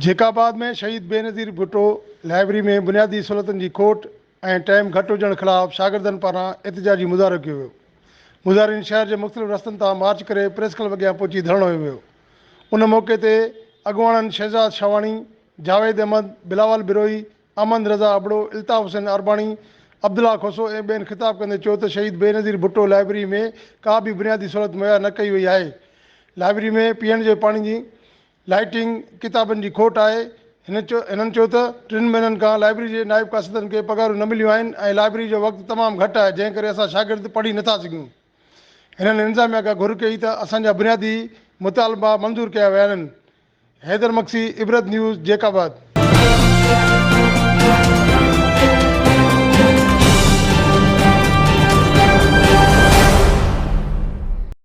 Jacob آباد ۾ شهيد Benazir Bhutto library ۾ بنيادي سهولتن جي کوٽ ۽ ٽائيم گهٽ هجڻ خلاف شاگردن پاران احتجاجي مظاهرو ڪيو ويو. مظاهرين شهر جي مختلف رستن تان مارچ ڪري پريس ڪلب اڳيان پهچي ڌرڻو هنيو ويو. ان موقعي تي اڳواڻن شهزاد شاهواڻي، جاويد احمد، بلاول بروهي، احمد رضا ابڙو، الطاف حسين عرباڻي، عبدالله کوسو ۽ ٻين خطاب ڪندي چيو ته شهيد بينظير ڀٽو لائبرري ۾ ڪا به بنيادي سهولت مهيا نه ڪئي وئي آهي، لائبرري ۾ پيئڻ جي پاڻي جي لائٽنگ، ڪتابن جي کوٽ آهي، هنن چيو ته ٽن مهينن کان لائبرري جي نائب قاصدن کي پگهارون نه مليون آهن ۽ لائبرري جو وقت تمام گهٽ آهي جنهن ڪري اسان شاگرد پڙهي نٿا سگهون. هنن انتظاميا کان گهر ڪئي ته اسان جا بنيادي مطالبا منظور ڪيا وڃن. حيدر مگسي، عبرت نيوز، جيڪب آباد.